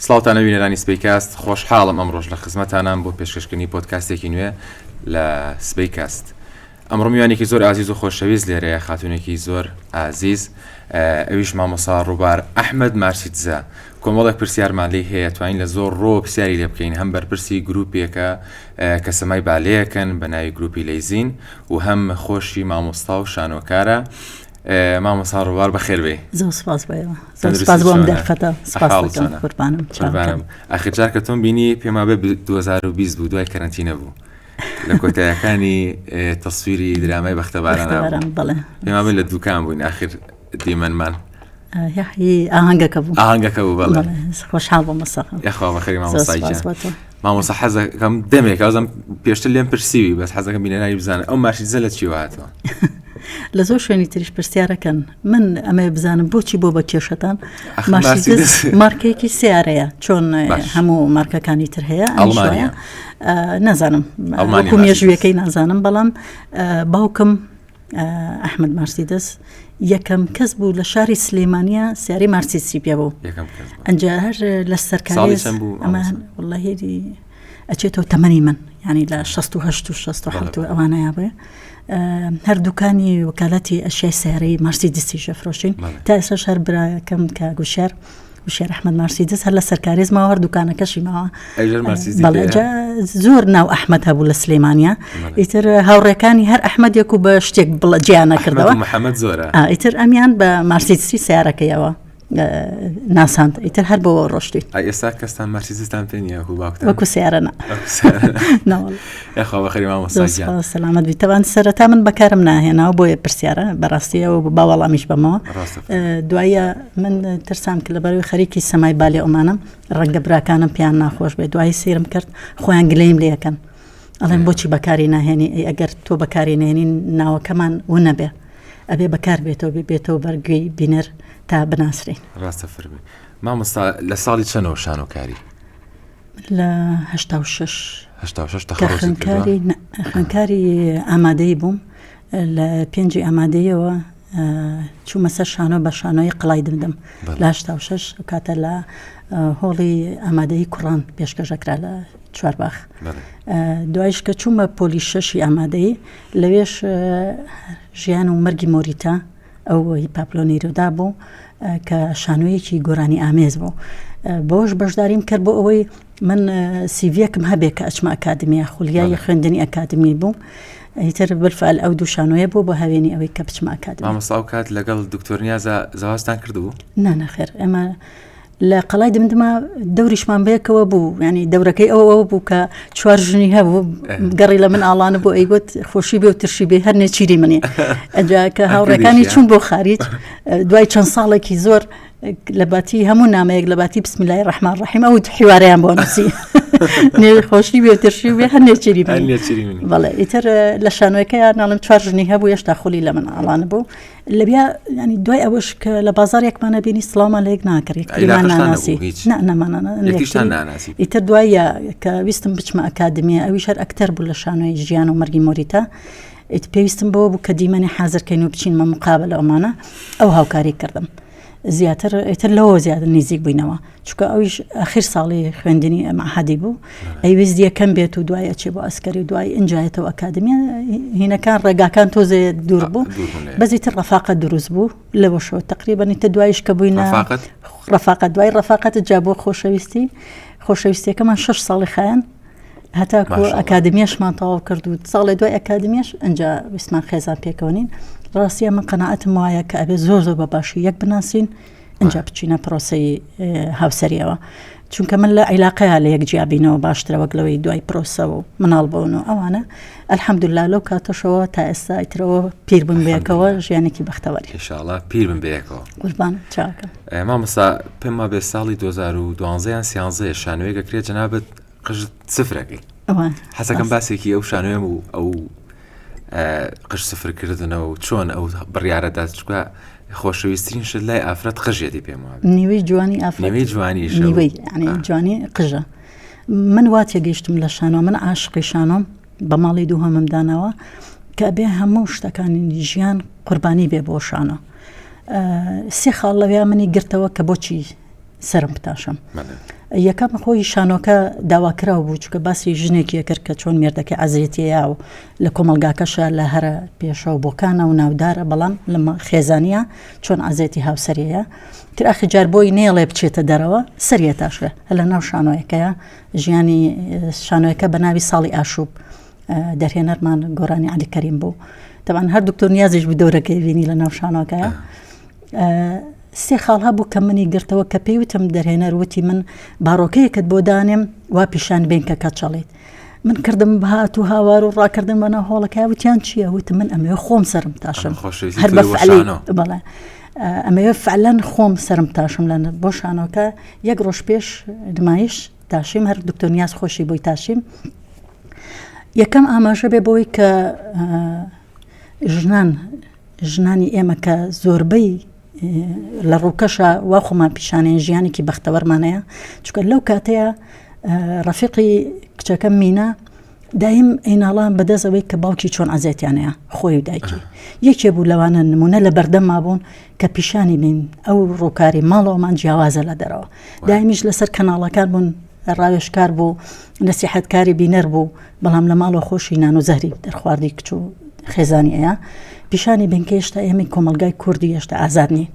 سڵاوتان لە بینەرانی سبەیکاست، خۆشحاڵم ئەمڕۆش لە خزمەتانام بۆ پێشکەشکردنی پۆدکاستێکی نوێ لە سبەیکاست. ئەمڕۆ میوانێکی زۆر ئازیز و خۆشەویست لێرەیە، خاتوونێکی زۆر ئازیز، ئەویش مامۆسا ڕووبار ئەحمەد مارسیدزە. کۆمەڵێک پرسیارمان لێی هەیە، توانین لە زۆر ڕۆ پرسیاری لێ بکەین، هەم بەرپرسی گروپێکە کە سەمای بالێیەکەن بە ناوی گروپی لەیزین و هەم خۆشی مامۆستا و شانۆکارە. مامۆستا ڕووبار بەخێر بێی. زۆر سپاس بۆ ئێوە. زۆر سپاس بۆ ئەم دەرفەتە. سپاس دەکەم قوربانم. قوربانم. ئاخر جار کە تۆم بینی پێم وابێ 2020 بوو دوای کەرەنتینە بوو. لە کۆتایەکانی تەسویری درامای بەختەباران بەڵێ. پێم وابێ لە دوکان بووین ئاخر دیمەنمان. ئاهەنگەکە بوو. ئاهەنگەکە بوو بەڵێ. خۆشحاڵ بووم مستەفا. یاخوا بەخێری مامۆستا گیان. مامۆستا حەزەکەم دەمێک ئەوزم پێشتر لێم پرسیوی بەس حەزەکەم بینەرانی بزانن ئەو مارسیدزە لە چیوە هاتووە. لە زۆر شوێنی تریش پرسیارەکەن من ئەمە بزانم بۆچی بۆ بە کێشەتان مارسیدس مارکێکی سیارەیە چۆن هەموو مارکەکانی تر هەیە ئەڵمانیا نازانم وەکو مێژوویەکەی نازانم بەڵام باوکم ئەحمد مارسیدس یەکەم کەس بوو لە شاری سلێمانیا سیاری مارسیسی پێ بوو ئەجا هەر لە سەرکاری ئەمە وڵهێری ئەچێتەوە تەمەنی من ینی لە 16 و 16 ئەوانەیە بێ هەر دوکانی وکالەتی ئەشیای سیارەی مارسیدسی ژەفرۆشین تا ئێستا هەر براکەم کە گوشار وشێر ئەحمد مارسیدس هەر لە سەرکارێز ماوە هەر دوکانەکەشی ماوە زۆر ناو ئەحمد هەبوو لە سلێمانیا ئیتر هاوڕێکانی هەر ئەحمد یەک و بە شتێک بڵە جیان نەکردەوە محەممەد زۆرە ئیتر ئەمیان بە مارسیدسی سیارەکەیەوە ناساند ئیتر هەر بۆ ڕۆشتین ئێستا کەستان مارسیدستان پێ نییە وەکو باوکتان وەکو سیارە نا یاخوا بەخێری مامۆستا گیان سەلامەت بی تەوان سەرەتا من بەکارم ناهێناوە بۆیە پرسیارە بەڕاستیەوە با وەڵامیش بەمەوە دوایە من ترسام کە لەبەرەوەی خەریکی سەمای بالێ ئەمانم ڕەنگە براکانم پێیان ناخۆش بێت دوایی سەیرم کرد خۆیان گلەیم لێ ئەکەن ئەڵێن بۆچی بەکاری ناهێنی ئەی ئەگەر تۆ بەکاری نێنی ناوەکەمان ونەبێ ئەبێ بەکار بێتەوە بێتەوە بەرگوێی بینەر تا بناسرین ڕاستە فەرمی مامۆستا لە ساڵی چەنەوە شانۆکاری لە 86 خوێنکاری خوێنکاری ئامادەی بووم لە پێنجی ئامادەیەوە چوومە سەر شانۆ بە شانۆی قڵای دمدم لە 86 کاتە لە هۆڵی ئامادەی کوڕان پێشکەشەکرا لە چوارباخ دوایش کە چوومە پۆلی شەشی ئامادەی لەوێش ژیان و مەرگی مۆریتا ئەو هی پابلۆ نیرۆدا بوو کە شانۆیەکی گۆرانی ئامێز بوو بەوەش بەشداریم کرد بۆ ئەوەی من سیڤیەکم هەبێ کە ئەچمە ئەکادمیە خولیای خوێندنی ئەکادمی بوو ئیتر بالفعل ئەو دوو شانۆیە بوو بۆ هەوێنی ئەوەی کە بچمە ئەکادمی مامۆستا ئەو کات لەگەڵ دکتۆر نیازا زەواجتان کردبوو؟ نا نەخێر ئێمە لە قەڵای دمدما دەوریشمان بەیەکەوە بوو ینی دەورەکەی ئەو ئەوە بوو کە چوار ژنی هەبوو گەڕی لە من ئاڵانە بۆ ئەیگوت خۆشی بێ و ترشی بێ هەر نێچیری منی ئەجا کە هاوڕێکانی چوون بۆ خاریج دوای چەند ساڵێکی زۆر لە باتی هەموو نامەیەک لە باتی بسم الله الرحمن الرحیم ئەو حیوارەیان بۆ نووسی خۆشی بێ ترشی بێ هەر نێچیری منی بەڵێ ئیتر لە شانۆیەکەیان ناڵم چوار ژنی هەبوو هێشتا خولی لە من ئاڵانە بوو لەبیا ینی دوای ئەوەش کە لە بازار یەکمانە بینی سڵاومان لە یەک ناکرد یەکتریمان ناناسی نەمانە ئیتر دوایە کە ویستم بچمە ئەکادمیە ئەویش هەر ئەکتەر بوو لە شانۆی ژیان و مەرگی مۆریتا ئیت پێویستم بەوە بوو کە دیمەنی حازرکەین و بچینمە مقابلە ئەمانە ئەو هاوکاری کردم زیاتر ئیتر لەوە زیاتر نزیک بووینەوە چونکە ئەویش ئەخیر ساڵی خوێندنی مەعهەدی بوو ئەیویست یەکەم بێت و دوای ئەچێ بۆ ئەسکەری و دوای ئینجایەتەوە ئەکادمیە هینەکان ڕێگاکان تۆزێ دوور بوو بەزی تر ڕەفاقەت دروست بوو لەوەشەوە تقریبا تە دوایش کە بووینە ڕەفاقەت دوای ڕەفاقەت جا بۆ خۆشەویستی خۆشەویستیەکەمان شش ساڵی خایەن هەتاکو ئەکادمیەشمان تەواو کرد و ساڵێ دوای ئەکادمیەش ئەجا ویستمان خێزان پێکەوەنین ڕاستیە من قەنەعەتم وایە کە ئەبێ زۆر زۆر بە باشی یەک بناسین ئینجا بچینە پرۆسەی هاوسەریەوە چونکە من لە عیلاقەیە لە یەک جیابینەوە باشترە وەک لەوەی دوای پرۆسە و مناڵ بوون و ئەوانە الحمدلله لەو کاتەشەوە تا ئێستا ئیترەوە پیر بوون بەیەکەوە ژیانێکی بەختەوەری ئینشاءاللە پیر بن بەیەکەوە قوربان چاکە مامۆستا پێم وابێ ساڵی 2012 یان 13 شانۆیەک ئەکرێت جەنابت قژت سفرەکەی حەزەکەم باسێکی ئەو شانۆیەم و ئەو قژ سفرکردنە و چۆن ئەو بڕیارەدا چکە خۆشەویستترین شت لای ئافرەت قژێتی پێم وابێ نیوەی جوانی ئافرەت نیوەی جوانی نیوەی یعنی جوانی قژە من وا تێگەیشتم لە شانۆ من عاشقی شانۆم بە ماڵی دووهەمم داناوە کە بێ هەموو شتەکانی ژیان قوربانی بێ بۆ شانۆ سێ خاڵ لەویا منی گرتەوە کە بۆچی سرم بتاشم. یەکەم خۆی شانۆکە داواکراو بوو چونکە باسی ژنێکی ئەکرد کە چۆن مێردەکەی عەزێتیەیا و لە کۆمەڵگاکەشا لە هەرە پێشەو بۆکانە و ناودارە بەڵام لە خێزانیا چۆن عەزێتی هاوسەرەیە تر ئاخر جار بۆی نێڵێ بچێتە دەرەوە سەریە تاشێ لە ناو شانۆیەکەیە ژیانی شانۆیەکە بە ناوی ساڵی ئاشوب دەرهێنەرمان گۆرانی علی کەریم بوو تەبان هەر دکتۆر نیازیش بوو دەورەکەی بینی لە ناو شانۆکەیە سێ خاڵ هەبوو کە منی گرتەوە کە پێی وتم دەرهێنەر وتی من باڕۆکەیەکت بۆ دانێم وا پیشان بێن کە کەچەڵیت من کردم هات و هاوار و ڕاکردن بەناو هۆڵەکە وتیان چییە وتم من ئەمەوێ خۆم سەرم تاشم هەر بە فعلی بەڵێ ئەمەوێ فعلەن خۆم سەرم تاشم لە بۆ شانۆکە یەک ڕۆژ پێش نمایش تاشیم هەر دکتۆر نیاز خۆشی بۆی تاشیم یەکەم ئاماژە بێ بۆی کە ژنان ژنانی ئێمە کە زۆربەی لە ڕووکەشە وا خۆمان پیشانێن ژیانێکی بەختەوەرمان هەیە چونکە لەو کاتەیە ڕەفیقی کچەکەم مینا دایم ئەیناڵان بەدەست ئەوەی کە باوکی چۆن عەزێتیانەیە خۆی و دایکی یەکێ بوو لەوانە نمونە لە بەردەم مابوون کە پیشانی بین ئەو ڕووکاری ماڵەوەمان جیاوازە لە دەرەوە دایمیش لەسەر کەناڵەکان بوون ڕاوێژکار بوو نەسیحەتکاری بینەر بوو بەڵام لە ماڵەوە خۆشی نان و زەهری دەرخواردی کچ و خێزانی ئەیا پیشانی بین کە هێشتا ئێمەی کۆمەڵگای کوردی هێشتا ئازاد نین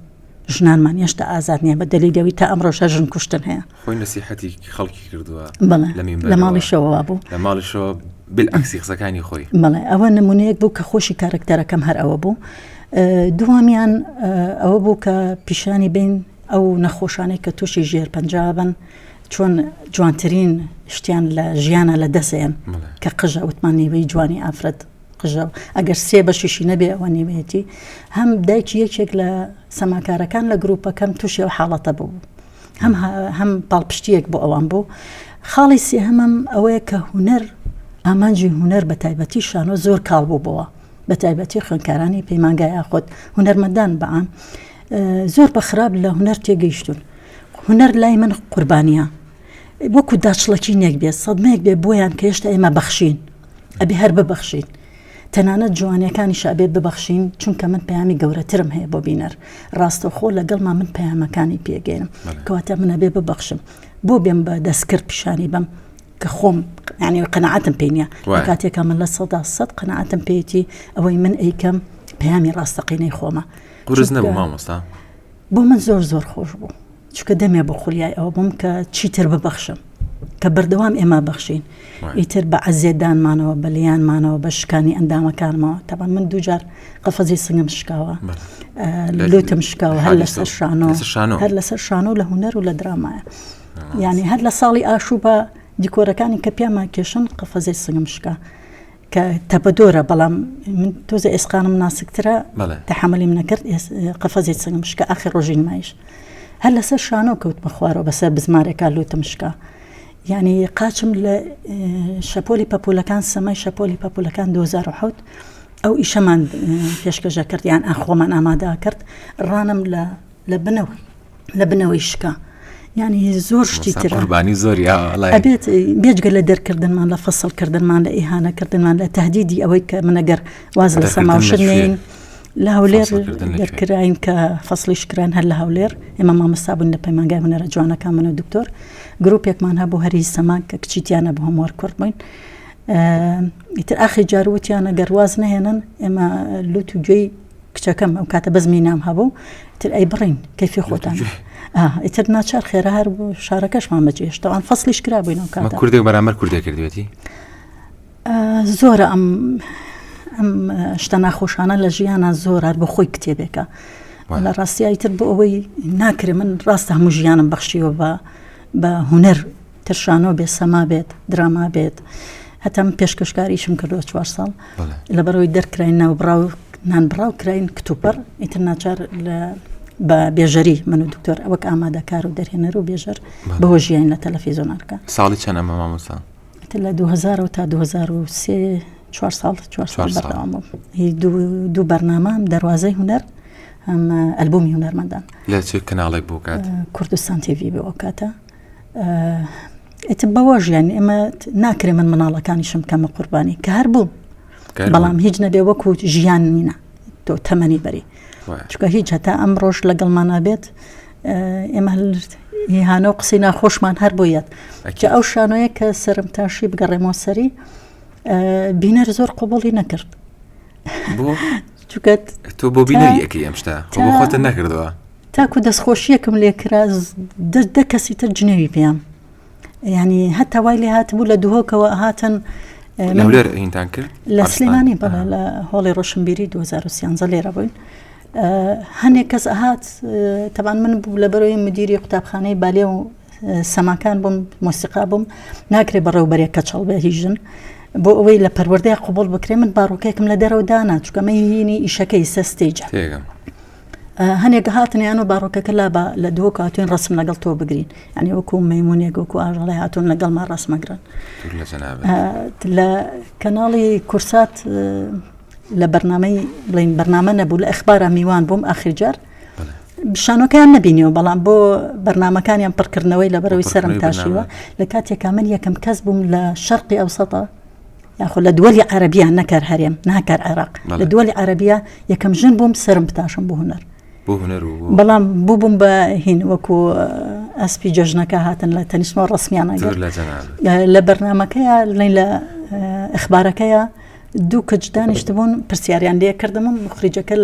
ژنانمان هێشتا ئازاد نییە بە دەلیلی ئەوەی تا ئەمڕۆش هەر ژن کوشتن هەیە. خۆی نەسیحەتی خەڵکی کردووە بەڵێ لە لە مینبەرەوە ماڵیشەوە وابوو. لە ماڵیشەوە بالعەکسی قسەکانی خۆی. بەڵێ ئەوە نمونەیەک بوو کە خۆشی کارەکتەرەکەم هەر ئەوە بوو. دووەمیان ئەوە بوو کە پیشانی بین ئەو نەخۆشانەی کە تووشی ژێرپەنجە بن چۆن جوانترین شتیان لە ژیانە لە دەسێن کە قژە وتمان نیوەی جوانی ئافرەت قژە ئەگەر سێ بەشیشی نەبێ ئەوە نیوەیەتی هەم دایکی یەکێک لە سەماکارەکان لە گروپەکەم تووشی ئەو حاڵەتە بوو هەم هەم پاڵپشتیەک بۆ ئەوان بوو خاڵی سێهەمم ئەوەیە کە هونەر ئامانجی هونەر بە تایبەتی شانۆ زۆر کاڵ بوو بۆوە بە تایبەتی خوێندکارانی پەیمانگای یاخود هونەرمەندان بەعام زۆر بە خراپ لە هونەر تێگەیشتون هونەر لای من قوربانیە وەکو داچڵەکینێک بێت سەدمەیەک بێ بۆیان کە هێشتا ئێمە بەخشین ئەبێ هەر ببەخشین تەنانەت جوانیەکانیش ئەبێت ببەخشین چونکە من پەیامی گەورەترم هەیە بۆ بینەر ڕاستەوخۆ لەگەڵما من پەیامەکانی پێگەێنم کەواتە من ئەبێ ببەخشم بۆ بێم بە دەستکرد پیشانی بەم کە خۆم یعنی قەنەعەتم پێ نییە کاتێکە من لە 100% قەنەعەتم پێیتی ئەوەی من ئەیکەم پەیامی ڕاستەقینەی خۆمە قورس نەبوو مامۆستا؟ بۆ من زۆر زۆر خۆش بوو چونکە دەمێ بۆ خولیای ئەوە بووم کە چیتر ببەخشم کە بەردەوام ئێمە بەخشین ئیتر بە عەزێتدانمانەوە بە لیانمانەوە بە شکانی ئەندامەکانمەوە تەبان من دووجار قەفەزی سنگم شکاوە لوتم شکاوە هەر لەسەر شانۆ هەر لەسەر شانۆ لە هوەر و لە درامایە یعنی هەر لە ساڵی ئاشوو بە دیکۆرەکانی کە پیامان کێشن قەفەزی سنگم شکا کە تەپەدۆرە بەڵام من تۆزە ئێسقانم ناسکترە تەحەمەلیم نەکرد قەفەزی سنگم شکا ئاخر ڕۆژی نمایش هەر لەسەر شانۆ کەوتمە خوارەوە بەسەر بزمارێکا لوتم شکا یعنی قاچم لە شەپۆلی پەپولەکان سەمای شەپۆلی پەپولەکان 2007 ئەو ئیشەمان پێشکەشە کرد یان ئاخۆمان ئامادە کرد ڕانم لە لە بنەوەی لە بنەوەی شکا یعنی زۆر شتی تر قوربانی زۆر ئەبێت بێجگە لە دەرکردنمان لە فەسڵکردنمان لە ئیهانەکردنمان لە تهدیدی ئەوەی کە من ئەگەر واز لە سەماوشت نین لە هەولێر دەرکراین کە فەسڵی شکران هەر لە هەولێر ئێمە مامۆستا بوون لە پەیمانگای هونەرە جوانەکان من و دکتۆر گروپێکمان هەبوو هەری سەما کە کچیتیانە بۆ هەمووەر کورد بووین ئیتر ئاخی جاروتیانە گەر واز نەهێنن ئێمە لوت و گوێی کچەکەم ئەو کاتە بەزمی نام هەبوو ئیتر ئەی بڕین کەیفی خۆتان ئیتر ناچار خێرا هەر شارەکەشمان بەجێشتەوان فەسلیش کرا بووین ئەو کاتە کوردێک بەرامبەر کوردێک کردوێتی زۆرە ئەم ئەم شتە ناخۆشانە لە ژیانە زۆر هەر بۆ خۆی کتێبێکە لە ڕاستیایی تر بۆ ئەوەی ناکرێ من ڕاستە هەموو ژیانم بەخشیوە بە بە هوەر تر شانۆ بێت سەما بێت دراما بێت هەتا من پێشکەشکاریشم کردووە چوار ساڵ لەبەرەوەی دەرکراین ناوبراو نانبراو کراین کتوپڕ ئیتر ناچار لە بە بێژەری من و دکتۆر وەک ئامادەکار و دەرهێنەر و بێژەر بەوە ژیان لە تەلەفیزۆنەکە ساڵی چەند ئەمە مامۆستا ئیتر لە 2000 تا 2003 چوار ساڵ چوار ساڵ بەردەوام بووم دوو بەرنامە دەروازەی هونەر هەم ئەلبومی هونەرمەندان لە چ کەناڵێک بوو کات کوردستان تیڤی بوو ئەو کاتە ئیتر بەوە ژیان ئێمە ناکرێ من مناڵەکانیشم کەمە قوربانی کە هەر بوو بەڵام هیچ نەبێ وەکو ژیان نینە تۆ تەمەنی بەری چکە هیچ هەتا ئەم ڕۆژ لەگەڵمانە بێت ئێمە ئیهانە و قسەی ناخۆشمان هەر بۆ یەت کە ئەو شانۆیە کە سەرم تاشی بگەڕێمەوە سەری بینەر زۆر قوبڵی نەکرد چونکە تۆ بۆ بینەری ئەەکەی ئەم شتە بۆ خۆتە نەکردەوە تاکو دەستخۆشیەکم لێکرا دە کەسی تر جنێوی پێیان ینی هەتا وای لێ هاتبوو لە دهۆکەوە هاتن لەولێر هینتان کرد لە سلێمانی بەڵێ لە هۆڵی ڕۆشنبیری 2013 لێرە بووین هەنێک کەس ئەهات تەبان من بوو لە بەرەوەی مدیری قوتابخانەی بالێ و سەماکان بووم مۆسیقا بووم ناکرێ بەڕێوبەرێک کەچەڵ بێ هی ژن بۆ ئەوەی لە پەروەردەیە قوبڵ بکرێ من باڕۆکێکم لە دەرەوە دانا چونکە مە هینی ئیشەکەی سە ستەیجە هەنێک هاتنیان و باڕۆکەکە لا بە لە دهۆک هاتوین ڕسم لەگەڵ تۆ بگرین ئەنی وەکو مەمونێک وەکو ئاژەڵی هاتوون لەگەڵما ڕسمەگرن لە کەناڵی کورسات لە بەرنامەی بڵین بەرنامە نەبوو لە ئەخبارە میوان بووم ئاخر جار شانۆکەیان نەبینیەوە بەڵام بۆ بەرنمەکانیان پڕکردنەوەی لە بەرەوەی سەرم تاشیوە لە کاتێکا من یەکەم کەس بووم لە شەرقی ئەوسەتە یاخۆ لە دووەلی عەربیان نەکار هەرێم ناکار عێراق لە دووەلی عەربیە یەکەم ژن بووم سرم بتاشم بۆ هوەر بەڵام بوو بووم بە هین وەکو ئەسپی جەژنەکە هاتن لە تەنیشتمەوە ڕسمیانە لە بەرنمەکەیە لە ئەخبارەکەیە دوو کچ دانیشتبوون پرسیاریان لێ کردم و مخریجەکە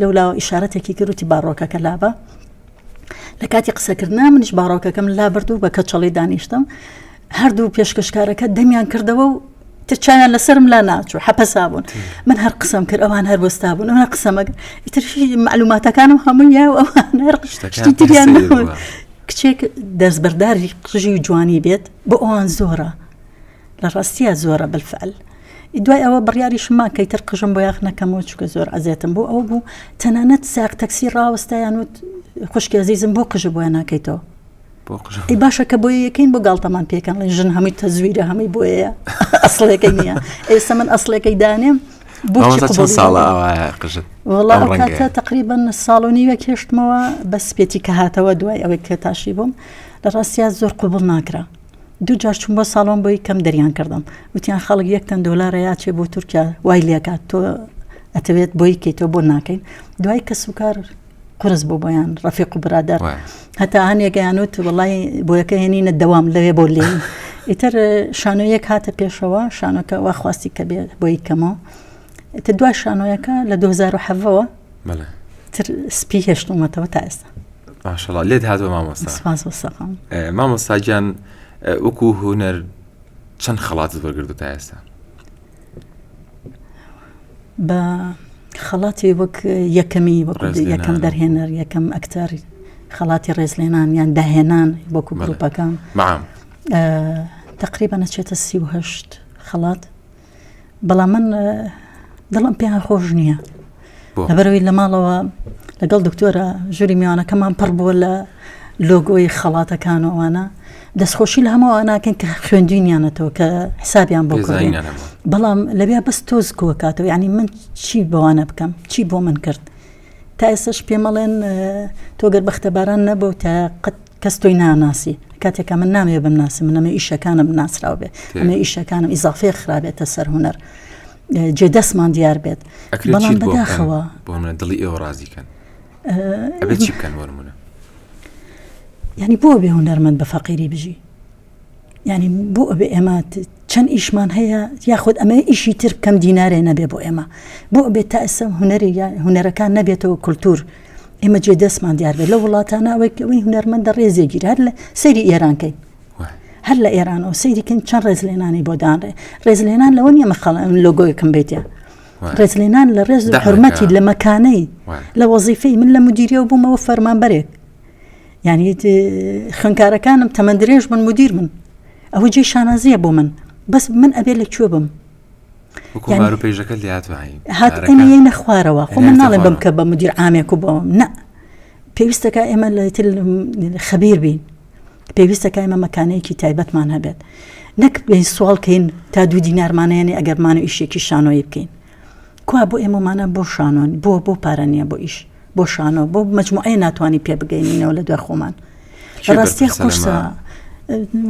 لەولاوە ئیشارەتێکی کرد وتی باڕۆکەکە لابە لە کاتی قسەکردنا منیش باڕۆکەکەم لابرد و بە کەچەڵی دانیشتم هەردوو پێشکەشکارەکە دەمیان کردەوە و تر چاویان لەسرم لا ناچوو حەپەسا بوون من هەر قسەم کرد ئەوان هەر وەستا بوون ئەوان قسەمەگە ئیتر معلوماتەکانم هەموو یا و ئەوان هەر شتی تریان نەبوون. کچێک دەستبەرداری قژی و جوانی بێت بۆ ئەوان زۆرە لە ڕاستیا زۆرە بالفعل دوای ئەوە بڕیاریشم ما کە ئیتر قژم بۆیاخ نەکەمەوە چونکە زۆر عەزێتم بوو ئەوە بوو تەنانەت ساق تەکسی ڕاوەستایان وت خوشکی ئەزیزم بۆ قژە بۆیە ناکەیتەوە ئەی باشە کە بۆیە یەکەین بۆ گاڵتەمان پێکەن ڵێن ژن هەمووی تەزویرە هەمووی بۆیە ئەسڵێکەی نییە ئێستا من ئەسڵێکەی دانێم بۆ ساڵە ئەوایە قژت وەڵا ئەو کاتە تقریبا ساڵ و نیوێک هێشتمەوە بە سپێتی کە هاتەوە دوای ئەوەی کە تاشی بووم لە ڕاستیا زۆر قوبڵ ناکرا دوو جار چووم بۆ ساڵۆن بۆی کەم دەریان کردم وتیان خەڵک یەک تەن دۆلارە یا چێ بۆ تورکیا وای لێکات تۆ ئەتەوێت بۆی کەیتەوە بۆ ناکەین دوای کەس و کار قرس بۆ بۆیان ڕەفیق و برادەر هەتا هەنێکیان وت وڵی بۆیەکە هێنینە دەوام لەوێ بۆ لێ ئیتر شانۆیەک هاتە پێشەوە شانۆکە وا خواستی کە بێ بۆی کەمەوە ئیتر دوای شانۆیەکە لە 2007ەوە تر سپی هێشتومەتەوە تا ئێستا ماشەڵا لێت هاتووە مامۆستا سپاس بۆ سەقام مامۆستا گیان وەکو هونەر چەند خەڵاتت وەرگرتو تا ئێستا بە خەڵاتی وەک یەکەمی وەک یەکەم دەرهێنەر یەکەم ئەکتەر خەڵاتی ڕێزلێنان یان داهێنان وەکو گروپەکان تقریبا نەچێتە 38 خەڵات بەڵام من دڵم پێیان خۆش نییە لەبەرەوەی لە ماڵەوە لەگەڵ دکتۆرە ژووری میوانەکەمان پڕ بووە لە لۆگۆی خەڵاتەکان و ئەوانە دەستخۆشی لە هەموو ئەواناکەن کە خوێندوینیانەتەوە کە حسابیان بۆ کردین بەڵام لەویا بەس تۆز کۆکاتەوە یعنی من چی بەوانە بکەم چی بۆ من کرد تا ئێستش پێمەڵێن تۆ گەر بەختەباران نەبوو تا قەت کەس تۆی ناناسی کاتێکا من نامەوێ بمناسی من ئەمە ئیشەکانم ناسراو بێ ئەمە ئیشەکانم ئیزافەیە خرابێتە سەر هونەر جێ دەستمان دیار بێت بەڵام بەداخەوە بۆ منە دڵی ئێوە ڕازی کەن ئەبێت چی بکەن بۆ نمونە یعنی بۆ بێ هونەرمەند بە فەقیری بژی یعنی بۆ ئەبێ ئێمە چەند ئیشمان هەیە یاخود ئەمە ئیشی تر بکەم دینارێ نەبێ بۆ ئێمە بۆ ئەبێت تا ئێستا هونەری هونەرەکان نەبێتەوە کولتور ئێمە جێ دەستمان دیار بێت لە وڵاتانە ئەوەی ئەوەی هونەرمەندە ڕێزێ گیر هەر لە سەیری ئێران کەین هەر لە ئێرانەوە سەیری کەین چەند ڕێزلێنانی بۆ دانرێ ڕێزلێنان لەوە نییە مەخەڵ لۆگۆیەکم بێتە ڕێزلێنان لە ڕێز و حرمەتی لە مەکانەی لە وەزیفەی من لە مدیریەوە بوومەوە فەرمانبەرێک یعنی خوێنکارەکانم تەمەند درێژ بن مدیر من ئەوە جێی شانازیە بۆ من بەس من ئەبێ لە کوێ بم پێژەکە هات ئێمە یەینە خوارەوە خۆ من ناڵێم بم کە بە مدیر عامێک و بۆم نە پێویستەکە ئێمە لە تر خەبیر بین پێویستەکە ئێمە مەکانەیەکی تایبەتمان هەبێت نەک بین سواڵکەین تا دوو دینارمانەیەنی ئەگەرمان و ئیشێکی شانۆیی بکەین کوا بۆ ئێمەمانە بۆ شانۆن بۆ بۆ پارە نییە بۆ ئیش بۆ شانۆ بۆ مجموعەیە ناتوانانی پێ بگەینینەوە لە دوای خۆمان ڕاستیە قورسە.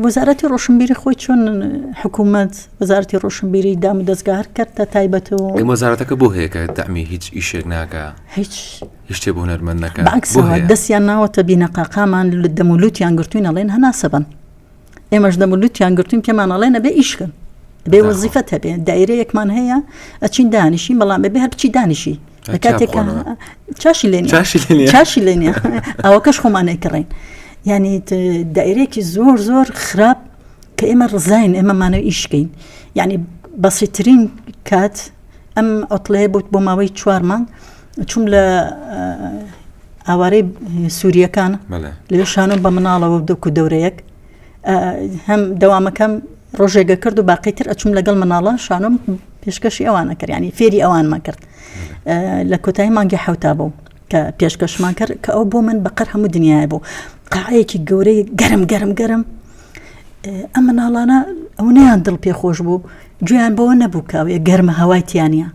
وەزارەتی ڕۆشنبیری خۆی چۆن حکوومەت وەزارەتی ڕۆشنبیری دام و دەستگا هەر کەرتە تایبەت و وەزارەتەکە بۆ هەیە کە دەعمی هیچ ئیشێک ناکە هیچ هیچ شتێ بۆ هونەرمەند نەکە بەعکسەوە دەستیان ناوەتە بینەقاقامان لە دەم و لوتیان گرتوین ئەڵێن هەناسە بن ئێمەش دەم و لوتیان گرتوین پێمان ئەڵێن ئەبێ ئیشکن بێ وەزیفەت هەبێ دایرەیەکمان هەیە ئەچین دانیشین بەڵام بەبێ هەر بچی دانیشی لە کاتێک چاشی لێ چاشی لێ نیە ئەوەکەش خۆمان ئەیکڕین یعنی دایرێکی زۆر زۆر خراپ کە ئێمە ڕزاین ئێمەمانە ئیشکەین یعنی بەسیترین کات ئەم ئۆتلەیە بوو بۆ ماوەی چوار مانگ چوم لە ئاوارەی سووریەکان لەوێ شانۆم بە مناڵەوە دۆک و دەورەیەک هەم دەوامەکەم ڕۆژێگە کرد و باقی تر ئەچوم لەگەڵ مناڵە شانۆم پێشکەشی ئەوانە کرد ینی فێری ئەوانمان کرد لە کۆتایی مانگی حوتا بوو کە پێشکەشمان کرد کە ئەو بۆ من بەقەر هەموو دنیاە بوو قاعەیەکی گەورەی گەرم گەرم گەرم ئەم مناڵانە ئەو نیان دڵ پێخۆش بوو گوێیان بەوە نەبوو کاوێ گەرمە هەوای تیانە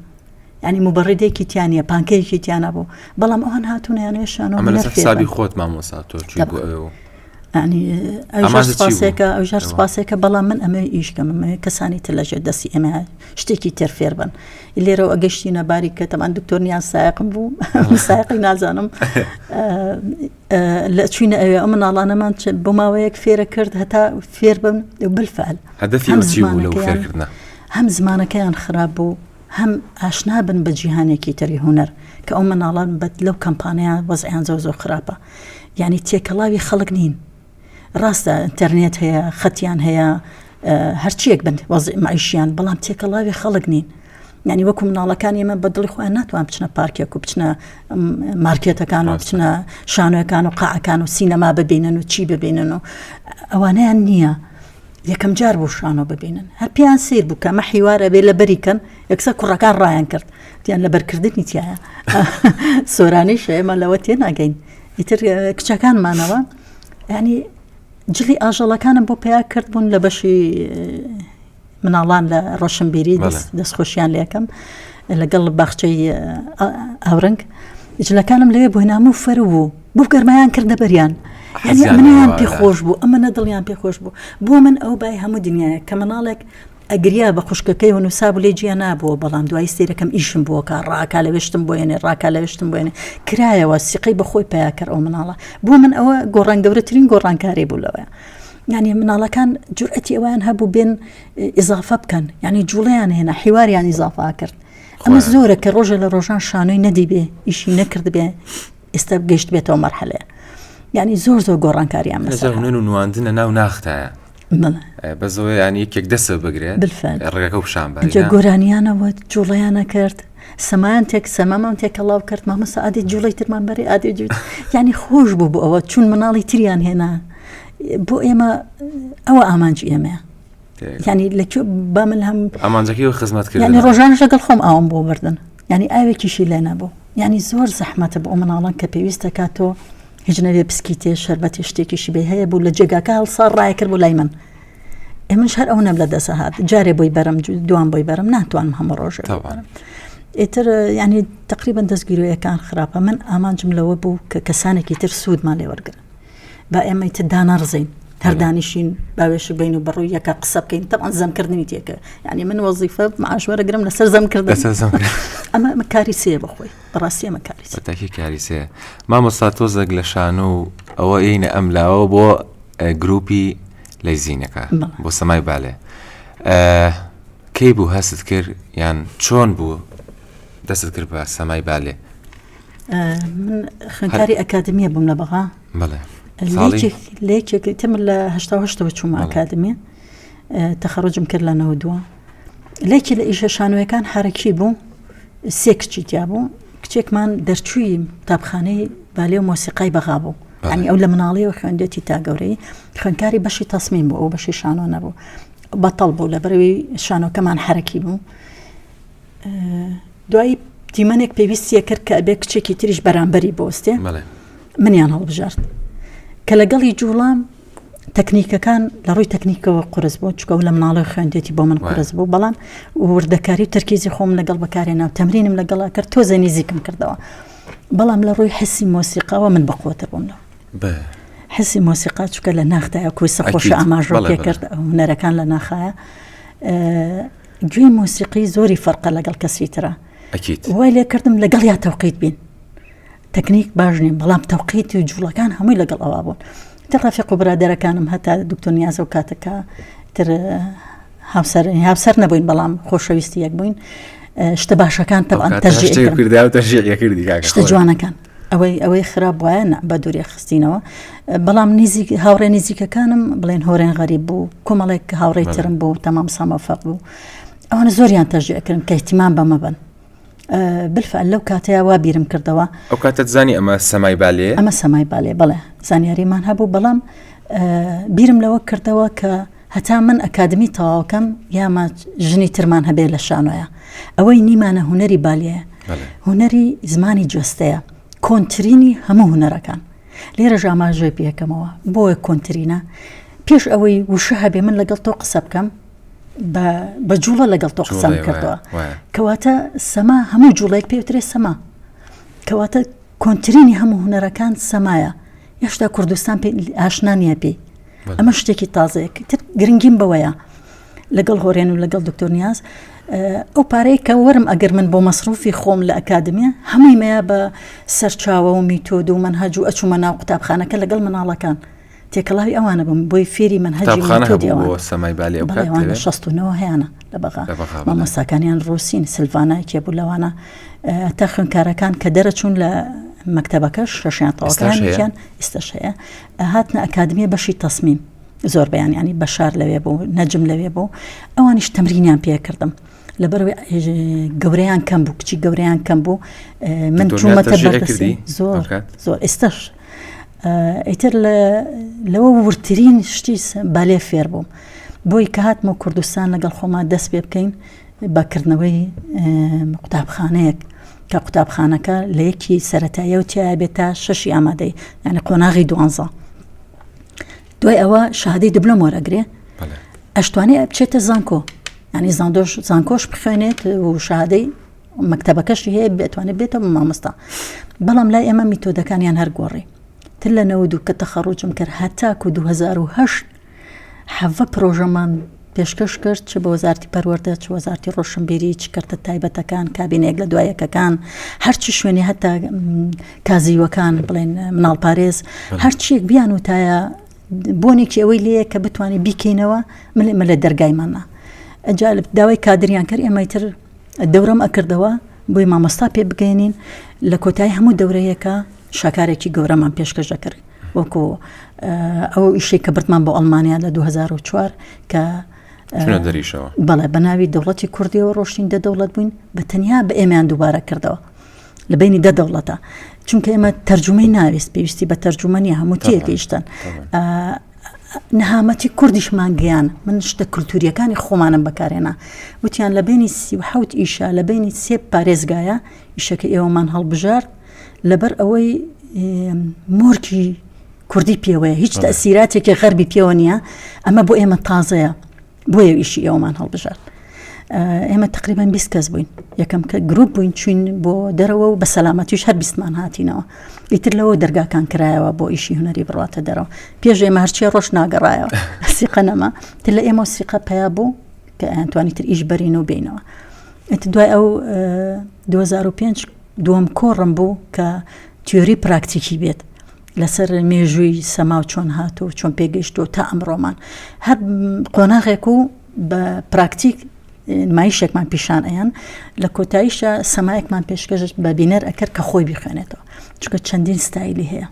ینی مبڕدێکی تیانە پانکەیەکی تیانە بوو بەڵام ئەوان هاتوونیانێ شانۆ حسابی خۆت مامۆسا تۆ چی بۆ ئەو سپاسێکە ئەوژار سپاسێکە بەڵام من ئەمە ئیشکەم ئەمە کەسانی تر لەژێر دەستی ئێمە شتێکی تر فێر بن لێرەوە ئەگەشتینە باری کە تەمان دکتۆر نیان سایقم بوو سایقی نازانم لە چوینە ئەوێ ئەو مناڵانەمان بۆ ماوەیەک فێرە کرد هەتا فێر بن بالفعل هەم زمانەکەیان خراپ بوو هەم ئاشنا بن بە جیهانێکی تری هونەر کە ئەو مناڵان بەت لەو کەمپانەیە وەزعیان زۆر زۆر خراپە یعنی تێکەڵاوی خەڵک نین ڕاستە ئینتەرنێت هەیە خەتیان هەیە هەرچیەک بن وەزعی معیشیان بەڵام تێکەڵاوی خەڵک نین یعنی وەکو مناڵەکان ئێمە بە دڵی خۆیان ناتوان بچنە پارکێک و بچنە مارکێتەکان و بچنە شانۆەکان و قاعەکان و سینەما ببینن و چی ببینن و ئەوانیان نییە یەکەم جار بوو شانۆ ببینن هەر پێیان سیر بوو کە ئەمە حیوارە بێ لەبەری کەن یەکسەر کوڕەکان ڕایان کرد تیان لەبەرکردنی تایە سۆرانیش ئێمە لەوە تێناگەین ئیتر کچەکانمانەوە ینی جلی ئاژەڵەکانم بۆ پیا کرد بوون لە بەشی مناڵان لە ڕۆشنبیری دەستخۆشیان لەکەم لەگەڵ باخچەی ئاورنگ جلەکانم لەوێ بۆ نام و فەرو بوو بۆ گەرمایان کردە بەریان منیان پێ خۆش بوو ئەمە نە دڵیان پێ خۆش بوو بۆ من ئەو بای هەموو دنیاە کە مناڵێک ئەگریا بە خوشکەکەی و نووسابوو لێ جیا نابووە بەڵام دوایی سەیرەکەم ئیشم بۆکە ڕاکا لەوێ شتم بۆ ێنێ ڕاکا لەوێ شتم بۆ ێنێ کرایەوە سیقەی بەخۆی پیا کرد ئەو مناڵە بۆ من ئەوە گۆڕان گەورەترین گۆڕانکاری بوو لەوەیە یعنی مناڵەکان جورئەتی ئەویان هەبوو بێن ئیزافە بکەن یعنی جوڵیان هێنا حیواریان ئیزافا کرد ئەمە زۆرە کە ڕۆژە لە ڕۆژان شانۆی نەدی بێ ئیشی نەکرد بێ ئێستا گەشت بێتەوە مەرحەلەیە یعنی زۆر زۆر گۆڕانکاریان بەسەر نوێن و نواندنە ناو ناختایە بەزەوە ینی یەکێک دەسە بگرێت ڕێگەکە و پیشان بە گۆرانیانەوە جوڵیانە کرد سەمایان تێک سەمامان تێکەڵاو کرد مامۆستا ئادێ جوڵی ترمان بەرێ ئادێ جوت یعنی خۆش بوو بۆ ئەوە چون مناڵی تریان هێنا بۆ ئێمە ئەوە ئامانجی ئێمەیە ینی لە با من هەم ئامانجەکەی و خزمەت کرد ینی ڕۆژانش لەگەڵ خۆم ئاوم بۆ بردن ینی ئاوێکیشی لێ نەبوو ینی زۆر زەحمەتە بۆ مناڵان کە پێویستە کاتۆ هیچ نەبێ پسکیتێ شەربەتی شتێکیشی بێ هەیە بوو لە جێگاکە هەڵسا ڕایە کرد بۆ لای من ئێمەش هەر ئەو نەم لە دەسە هات جارێ بۆی بەرم دوان بۆی بەرم ناتوانم هەموو ڕۆژێ ئیتر ینی تقریبا دەستگیرۆیەکان خراپە من ئامانجم لەوە بوو کە کەسانێکی تر سوودمان لێوەرگن با ئێمەی تر دانەڕزین هەر دانیشین باوێشک بین و بەڕووی یەکە قسە بکەین تەبعەن زەمکردنی تێکە یعنی من وەزیفە معاش وەرەگرم لەسەر زەمکردن ئەمە ئەمە کاری سێ بەخۆی بەڕاستی ئەمە کاری سێ تاکی کاری سێ مامۆستا تۆزێک لە شانۆ و ئەوە ئینە ئەم لاوە بۆ گروپی لەیزینەکە بۆ سەمای بالێ کەی بوو هەست کرد یان چۆن بوو دەست کرد بە سەمای بالێ من خوێندکاری ئەکادمیە بووم لە بەغا لە یەکێک تم لە هەشتەوە چوومە ئەکادمیە تەخەڕجم کرد لە نەوە لەکی لە ئیشە شانۆیەکان حرەکی بوو سێ کچی تیا بوو کچێکمان دەرچووی تابخانەی بالێ و مۆسیقای بەغا بوو ینی ئەو لە مناڵیەوە خوێندێتی تا گەورەی خوێندکاری بەشی تەسمیم بوو ئەو بەشی شانۆ نەبوو بەتەڵ بوو لە بەرەوەی شانۆکەمان حرەکی بوو دوایی دیمەنێک پێویستیە کرد کە ئەبێ کچێکی تریش بەرامبەری بۆستێ منیان هەڵبژارد کە لەگەڵی جوڵام تەکنیکەکان لە ڕووی تەکنیکەوە قرس بوو چکە لە مناڵی خوێندێتی بۆ من قرس بوو بەڵام وردەکاری و تەرکیزی خۆم لەگەڵ بەکارێ ناو تەمرینم لەگەڵ کرد تۆزە نزیکم کردەوە بەڵام لە ڕووی حسی مۆسیقاوە من بەقوتر بووم لەو. حسی مۆسیقا چکە لە ناختایە کوی سەخۆشە ئاماژە پێکرد هونەرەکان لە ناخایە گوێی مۆسیقی زۆری فەرقە لەگەڵ کەسی ترە وای لێکردم لەگەڵ یا تەوقیت بین تەکنیک باش نیم بەڵام تەوقیت و جوڵەکان هەمووی لەگەڵ ئەوە بوون تر ڕەفیق و برادەرەکانم هەتا دکتۆر نیازە و کاتەکە تر هاوسەر هاوسەر نەبووین بەڵام خۆشەویستی یەک بووین شتە باشەکان تەبعەن شتە جوانەکان ئەوەی ئەوەی خراپ وایە نە بە دوورێ خستینەوە بەڵام نزیک هاوڕێ نزیکەکانم بڵێن هۆرێن غەریب بوو کۆمەڵێک هاوڕێی ترم بوو تەمام سامەفەق بوو ئەوانە زۆریان تەژێکردن کە احتیمان بەمە بن بالفعل لەو کاتەیە وا بیرم کردەوە. ئەو کاتەت زانی ئەمە سەمای بالێیە؟ ئەمە سەمای بالێ بەڵێ زانیاریمان هەبوو بەڵام بیرم لەوە کردەوە کە هەتا من ئەکادمی تەواوکەم یاما ژنی ترمان هەبێ لە شانۆیە ئەوەی نیمانە هونەری بالێیە هونەری زمانی جەستەیە کۆنترینی هەموو هونەرەکان لێرەش ئاماژەی پێکەمەوە بۆیە کۆنترینە پێش ئەوەی وشە هەبێ من لەگەڵ تۆ قسە بکەم بە جوڵە لەگەڵ تۆ قسەم کردووە کەواتە سەما هەموو جوڵێک پێوترێ سەما کەواتە کۆنترینی هەموو هوەرەکان سەمایە هێشتا کوردستان پێ ئاشنا نییە پێی ئەمە شتێکی تازەیە تر گرنگیم بەوەیە لەگەڵ هۆرێن و لەگەڵ دکتۆر نیاز ئەو پارەیە کە وەرم ئەگەر من بۆ مەسروفی خۆم لە ئەکادمیە هەمووی مەیە بە سەرچاوە و میتۆد و منهەج و ئەچوومە ناو قوتابخانەکە لەگەڵ مناڵەکان تێکەڵاوی ئەوانە بووم بۆی فێری مەنهەجی قوتابخانە هەبوو بۆ سەمای بالی ئەو کات لەوێ؟ 69 هەیانە لە بەغا لە بەغا بەڵێ. مامۆستاکانیان ڕووسین سلڤانا یەکێ بوو لەوانە تا خوێندکارەکان کە دەرەچوون لە مەکتەبەکەش شەشیان ئێستاش هەیە؟ تەواوکانیان ئێستاش هەیە هاتنە ئەکادمیە بەشی تەسمیم زۆربەیان ینی بەشار لەوێ بوو نەجم لەوێ بوو ئەوانیش تەمرینیان پێکردم لەبەرئەوەی گەورەیان کەم بوو کچی گەورەیان کەم بوو من چوومەتە بەردەستی زۆر زۆر ئێستاش ئیتر لەوە وردترین شتی بالێ فێر بووم بۆی کە هاتمە کوردستان لەگەڵ خۆمان دەست پێ بکەین بە کردنەوەی قوتابخانەیەک کە قوتابخانەکە لە یەکی سەتایە و تایە بێت تا شەشی ئامادەی یعنی قۆناغی دوانزە دوای ئەوە شادەی دبلۆم وەرەگرێ ئەشتوانێ بچێتە زانکۆ ینی زاندۆش زانکۆش بخوێنێت و شادەی مەکتەبەکەشی هەیە بتوانێت بێتەوە مامۆستا بەڵام لای ئێمە میتۆدەکانیان هەر گۆڕی تر لە 92 کە تەخەڕوجم کرد هەتاکو 2008 حەڤە پرۆژەمان پێشکەش کرد چ بە وەزارتی پەروەردە چ وەزارتی ڕۆشنبیری چ کەرتە تایبەتەکان کابینێک لە دوایەکەکان هەرچی شوێنی هەتا کازیوەکان بڵێن مناڵپارێز هەرچیەک بیان وتایە بۆنێکی ئەوەی لێیە کە بتوانین بیکەینەوە من ئێمە لە دەرگایماننا ئەجا داوای کادریان کرد ئێمەی تر دەورەم ئەکردەوە بۆی مامۆستا پێ بگەێنین لە کۆتایی هەموو دەورەیەکە شاکارێکی گەورەمان پێشکەش دەکرد وەکو ئەو ئیشەی کە بردمان بۆ ئەڵمانیا لە 2004 کە دەریشەوە بەڵێ بە ناوی دەوڵەتی کوردیەوە ڕۆشتین دە دەوڵەت بووین بە تەنیا بە ئێمەیان دووبارە کردەوە لە بینی دە دەوڵەتە چونکە ئێمە تەرجمەی ناویست پێویستی بە تەرجمە نیە هەموو تێگەیشتن نەهامەتی کوردیشمان گەیان من شتە کولتوریەکانی خۆمانم بەکارێنا وتیان لە بینی 37 ئیشە لە بینی سێ پارێزگایە ئیشەکە ئێوەمان هەڵبژارد لەبەر ئەوەی مۆرکی کوردی پێوەیە هیچ تەسیراتێکی غەربی پێوە نییە ئەمە بۆ ئێمە تازەیە بۆیە ئیشی ئێوەمان هەڵبژارد ئێمە تقریبان 20 کەس بووین یەکەم کە گروپ بووین چوین بۆ دەرەوە و بە سەلامەتیش هەر بیستمان هاتینەوە ئیتر لەوە دەرگاکان کرایەوە بۆ ئیشی هونەری بڕاتە دەرەوە پێش ئێمە هەرچی ڕۆژ ناگەڕایەوە سیقە نەما تر لە ئێمە سیقە پیا بوو کە ئەتوانی تر ئیش بەرین و بینەوە ئیتر دوای ئەو 2005 دووەم کۆڕم بوو کە تیۆری پراکتیکی بێت لەسەر مێژووی سەما و چۆن هاتوو چۆن پێگەیشتووە تا ئەمڕۆمان هەر قۆناغێک و بە پراکتیک نمایشێکمان پیشان ئەیان لە کۆتاییشە سەمایەکمان پێشکەش بە بینەر ئەکرد کە خۆی بیخوێنێتەوە چونکە چەندین ستایلی هەیە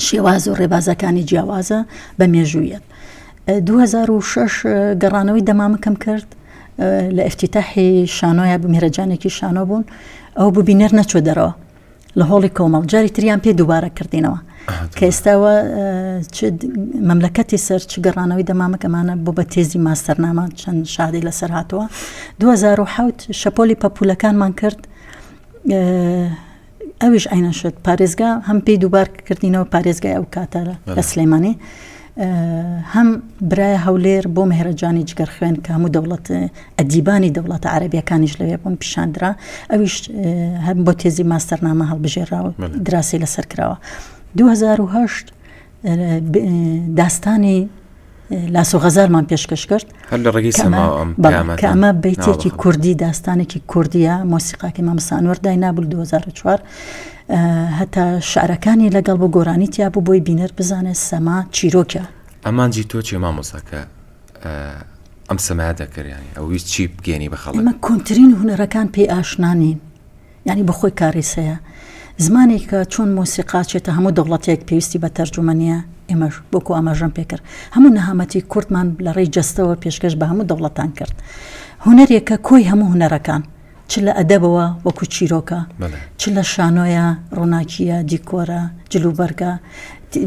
شێواز و ڕێبازەکانی جیاوازە بە مێژوویەت 2006 گەڕانەوەی دەمامکەم کرد لە ئفتیتاحی شانۆیا بمهرەجانێکی شانۆ بوون ئەو ببینەر نەچوە دەرەوە لە هۆڵی کۆمەڵ جاری تریان پێ دووبارە کردینەوە کە ئێستاوە مەملەکەتی سەر چ گەڕانەوەی دەمامک ئەمانە بۆ بە تێزی ماستەرنامە چەند شادی لەسەر هاتووە 2007 شەپۆلی پەپولەکانمان کرد ئەویش عینە شت پارێزگا هەم پێی دووبار کردینەوە پارێزگای ئەو کاتە لە سلێمانی هەم برای هەولێر بۆ مهرەجانی جگەرخوێن کە هەموو دەوڵەت ئەدیبانی دەوڵەتە عەرەبیەکانیش لەوێ بوون پیشاندرا ئەویش هەر بۆ تێزی ماستەرنامە هەڵبژێرا و دراسی لەسەر کراوە 2008. داستانی لاسۆ غەزالمان پێشکەش کرد هەر لە ڕێگەی سەماوە ئەم کە ئەمە بەیتێکی کوردی داستانێکی کوردیە مۆسیقاکەی مامۆستا ئەنوەر داینابوو 2004 هەتا شعرەکانی لەگەڵ بۆ گۆرانی تیا بوو بۆی بینەر بزانێت سەما چیرۆکە. ئامانجی تۆ چیە مامۆستا کە ئەم سەمایە دەکرد یانی ئەو ویست چی بگەێنی بە خەڵک؟ ئێمە کۆنترین هونەرەکان پێی ئاشنا نین. یانی بۆ خۆی کاریسەیە. زمانێک کە چۆن مۆسیقا چێتە هەموو دەوڵەتێک پێویستی بە تەرجومە نییە، ئێمەش وەکو ئاماژەم پێکرد هەموو نەهامەتی کوردمان لە ڕێی جەستەوە پێشکەش بە هەموو دەوڵەتان کرد. هونەرێکە کۆی هەموو هونەرەکان چ لە ئەدەبەوە وەکو چیرۆکە، چ لە شانۆیە، ڕووناکییە، دیکۆرە، جلوبەرگە،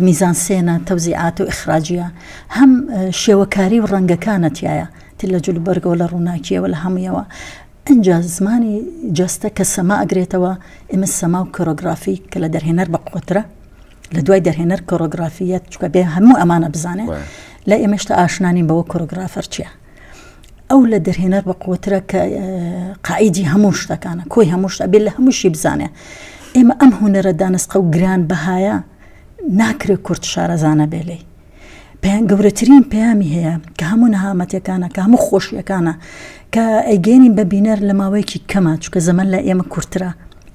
میزانسێنە، تەوزیعات و ئیخراجییە، هەم شێوەکاری و ڕەنگەکانە تیایە، چ لە جلوبەرگەوە لە ڕووناکییەوە لە هەموویەوە. ئینجا زمانی جەستە کە سەما ئەگرێتەوە، ئێمە سەما و کۆرۆگرافی کە لە دەرهێنەر بەقوەترە، لە دوای دەرهێنەر کۆرۆگرافیەت چونکە بێ هەموو ئەمانە بزانێ لای ئێمە هێشتا ئاشنا نین بەوە کۆرۆگرافەر چییە. ئەو لە دەرهێنەر بەقوەترە کە قائیدی هەموو شتەکانە، کۆی هەموو شتە بێ لە هەمووشی بزانێ. ئێمە ئەم هونەرە دانسقە و گران بەهایە ناکرێ کورد شارەزا نەبێ لێی. پەیام گەورەترین پەیامی هەیە کە هەموو نەهامەتەکانە کە هەموو خۆشیەکانە کە ئەیگەێنین بە بینەر لە ماوەیەکی کەمە چکە زەمن لە ئێمە کورترە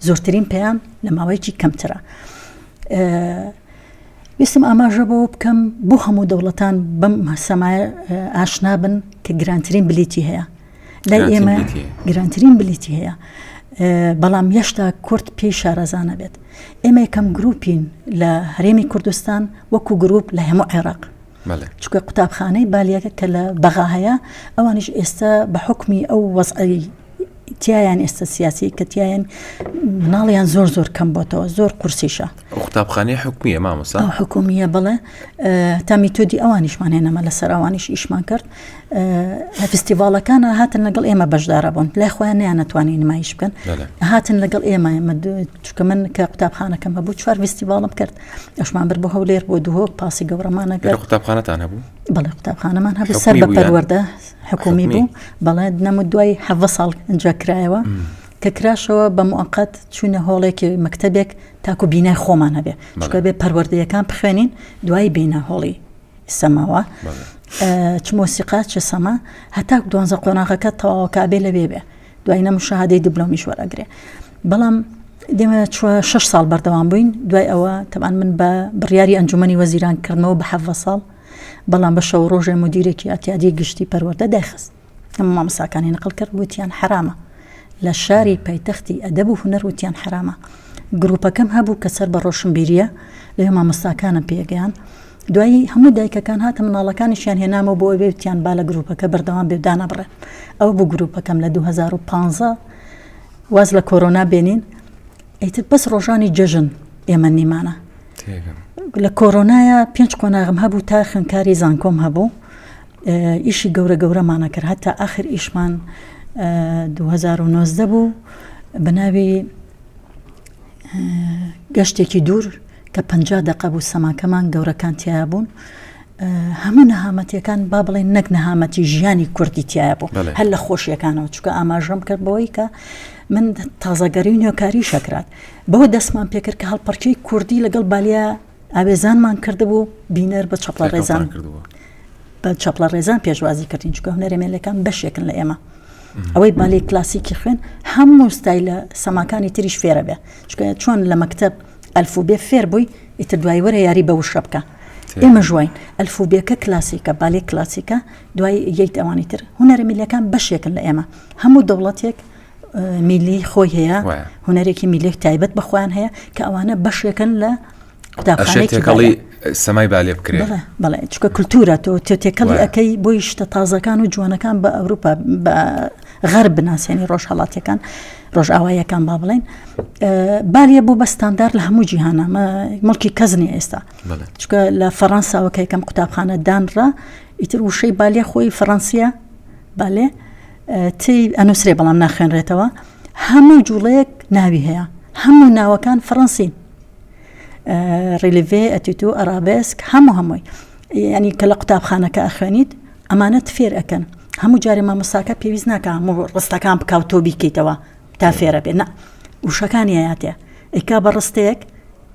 زۆرترین پەیام لە ماوەیەکی کەمترە ویستم ئاماژە بەوە بکەم بۆ هەموو دەوڵەتان بەم سەمایە ئاشنا بن کە گرانترین بلیتی هەیە لای ئێمە گرانترین بلیتی هەیە بەڵام یەشتا کورد پێی شارەزانە بێت ئێمە یەکەم گروپین لە هەرێمی کوردستان وەکو گروپ لە هەموو عێراق چونکە قوتابخانەی بالیەکە کە لە بەغا هەیە ئەوانیش ئێستا بە حکمی ئەو وەزعی تیایان ئێستا سیاسی کە تیایان مناڵیان زۆر زۆر کەم بۆتەوە زۆر قورسیشە قوتابخانەی حکومیە مامۆستا حکومیە بڵێ تا میتۆدی ئەوانیشمان هێنەمە لەسەر ئەوانیش ئیشمان کرد لە فستیڤاڵەکانە هاتن لەگەڵ ئێمە بەشدارە بوون لای خۆیان نیانەتوانی نمایش بکەن هاتن لەگەڵ ئێمە ئێمە چکە من کە قوتابخانەکەم هەبوو چوار فستیڤاڵم کرد ئەشمان بر بۆ هەولێر بۆ دهۆک پاسی گەورەمانە گەر قوتابخانەتان هەبوو بەڵێ قوتابخانەمان هەبوو سەر بە پەروەردە حکومی بوو بەڵێ نەم و دوای حەڤە ساڵ ئەنجا کرایەوە کە کراشەوە بە موقت چوونە هۆڵێکی مەکتتەبێک تاکو بینای خۆمان هەبێ چکە بێ پەروەردەیەکان بخوێنین دوای بینە هۆڵی سەماوە چ مۆسیقا چ سەما هەتا دوانزە قۆناغەکە تەواوەکە بێ لەوێ بێ دوای نە مشاهدەی دیبلۆمیش وەرەگرێ بەڵام دێمە چوە شش ساڵ بەردەوام بووین دوای ئەوە تەبان من بە بڕیاری ئەنجومەنی وەزیران کردمەوە بە حەڤە ساڵ بەڵام بە شەو ڕۆژێ مدیرێکی ئەتیادی گشتی پەروەردە دایخست هەموو مامۆستاکانی نقل کرد وتیان حەرامە لە شاری پایتەختی ئەدەب و هونەر وتیان حەرامە گروپەکەم هەبوو کە سەر بە ڕۆشنبیریە لەوێ مامۆستاکانم پێگەیان دوایی هەموو دایکەکان هاتە مناڵەکانیشیان هێنامەوە بۆ ئەوێ وتیان با لە گروپەکە بەردەوام بێ دانابڕێن ئەو بوو گروپەکەم لە 2015 واز لە کۆرۆنا بێنین ئیتر بەس ڕۆژانی جەژن ئێمە نیمانە لە کۆرۆنایە پێنج قۆناغم هەبوو تا خوێندکاری زانکۆم هەبوو ئیشی گەورە گەورەمانە کرد هەتا ئاخر ئیشمان 2019 بوو بە ناوی گەشتێکی دوور کە 50 دقە بوو سەماکەمان گەورەکان تیا بوون هەموو نەهامەتیەکان با بڵێن نەک نەهامەتی ژیانی کوردی تایە بوو هەر لە خۆشیەکانەوە چکە ئاماژەم کرد بەوەی کە من تازەگەری و نوێکاری شەکرات بەوە دەستمان پێکرد کە هەڵپەڕکێی کوردی لەگەڵ بالیا ئاوێزانمان کردبوو بینەر بە چەپڵە ڕێزان بە چەپڵە ڕێزان پێشوازی کردین چکە هونەرە مێلەکان بەشێکن لە ئێمە ئەوەی بالی کلاسیکی خوێن هەموو ستایلە سەماکانی تریش فێرە بێ چکە چۆن لە مەکتب ئەلفوبێ فێر بووی ئیتر دوای وەرە یاری بە وشە بکە ئێمە ژواین ئەلفوبێکە کلاسیکە بالێ کلاسیکە دوای یەیت ئەوانی تر هونەرە میلەکان بەشێکن لە ئێمە هەموو دەوڵەتێک میلی خۆی هەیە هونەرێکی میلی تایبەت بە خۆیان هەیە کە ئەوانە بەشێکن لە قوتابخانەی تێکەڵی سەمای بالێ بکرێت بەڵێ چکە کولتورە تۆ تۆ تێکەڵی ئەەکەی بۆی شتە تازەکان و جوانەکان بە ئەوروپا بە غەر بناسیێنی ڕۆژهڵاتەکان ڕۆژئاوایەکان با بڵێن بالیە بۆ بە ستاندار لە هەموو جیهانە مڵکی کەس نیە ئێستا چکە لە فەڕەنساوە کە یەکەم قوتابخانە دانرا ئیتر وشەی بالیە خۆی فەڕەنسیە بالێ تی ئەنووسرێ بەڵام ناخوێنرێتەوە هەموو جوڵەیەک ناوی هەیە هەموو ناوەکان فەڕەنسین ڕیلیڤێ ئەتیتو ئەرابێسک هەموو هەمووی ینی کە لە قوتابخانەکە ئەخوێنیت ئەمانەت فێر ئەکەن هەموو جارێ مامۆستاکە پێویست ناکە هەموو ڕستەکان بکاو تۆ بیکەیتەوە تا فێرە بێ نا وشەکانی یاتێ ئەیکا بە ڕستەیەک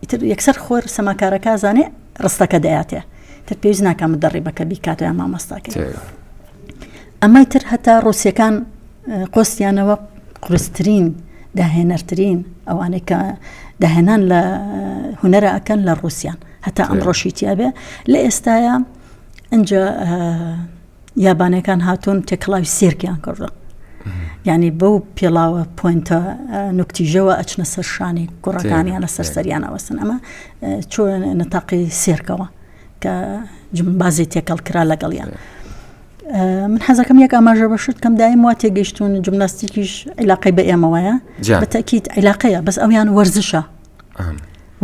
ئیتر یەکسەر خۆر سەماکارەکە زانێ. ڕستەکە دەیاتێ تر پێویست ناکە مدەڕیبەکە بیکاتەوە یا مامۆستاکە ئەمەی تر هەتا ڕووسەکان قۆستیانەوە قورسترین داهێنەرترین ئەوانەی کە داهێنان لە هونەرە ئەکەن لە ڕووسیان هەتا ئەمڕۆشی تیاابێ لە ئێستاە ئەجا یابانەکان هاتوون تێکەڵاوی سێرکیان کردووە یعنی بەو پێڵاوە پوینتە نوکتیژەوە ئەچنە سەر شانی کوڕەکانیان لەسەر سەریان ئەوەسن ئەمە چۆ نتاقی سێرکەوە کە جمبازی تێکەڵ کرا لەگەڵیان. من حەزەکەم یەک ئاماژە بە شت کەم دایم وا تێگەیشتون جمناستیکیش عیلاقەی بە ئێمەوەیە بەتەکیت عیلاقەیە بەس ئەویان وەرزشە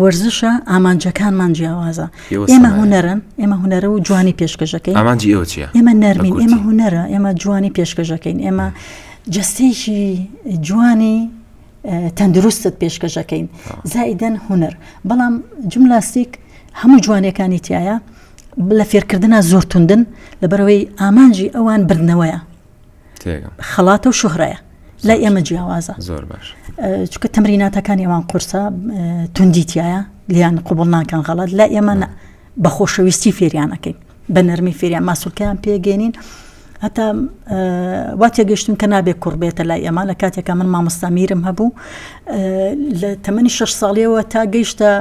وەرزشە ئامانجەکانمان جیاوازە ئێمە هونەرن ئێمە هونەرە و جوانی پێشکەشەکەین ئامانجی ئێوە چیە ئێمە نەرمین ئێمە هونەرە ئێمە جوانی پێشکەشەکەین ئێمە جستەیەکی جوانی تەندروستت پێشکەشەکەین زائیدەن هونەر بەڵام جملاستیک هەموو جوانیەکانی تایە لە فێرکردنا زۆر توندن لەبەرەوەی ئامانجی ئەوان بردنەوەیە خەڵاتە و شوهرەیە لای ئێمە جیاوازە زۆر باش چکە تەمریناتەکانی ئەوان قورسە توندی تایە لیان قوبڵ ناکەن غەڵات لای ئێمە بە خۆشەویستی فێریانەکەین بە نەرمی فێریان ماسولکەیان پێگەێنین هەتا وا تێگەشتون کە نابێت کوڕ بێتە لای ئێمە لە کاتێکا من مامۆستا میرم هەبوو لە تەمەنی شش ساڵیەوە تا گەیشتە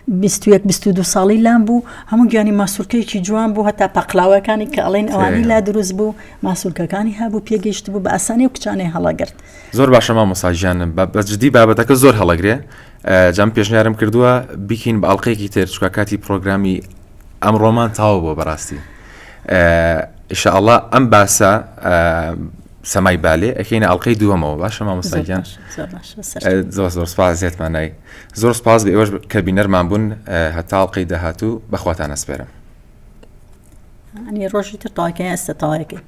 21 22 ساڵی لام بوو هەموو گیانی ماسولکەیەکی جوان بوو هەتا پەقلاوەکانی کە ئەڵێن ئەوانی لا دروست بوو ماسولکەکانی هەبوو پێگەیشت بوو بە ئاسانی و کچانەی هەڵەگرت. زۆر باشە مامۆستا گیان بە جدی بابەتەکە زۆر هەڵەگرێ جام پێشنیارم کردووە بیکەین بە ئەڵلقەیەکی تر چکە کاتی پرۆگرامی ئەمڕۆمان تاو بووە بەڕاستی ئیشاءاللە ئەم باسە سەمای بالێ ئەکەینە ئەڵلقەی دووەمەوە باشە مامۆستا گیان زۆر زۆر سپاس زیاتمانای زۆر سپاس بە ئێوەش کە بینەرمان بوون هەتا ئەڵلقەی داهاتوو بەخواتان ئەسپێرم ڕۆژی تر تاکە ئێستا تاوەکەی.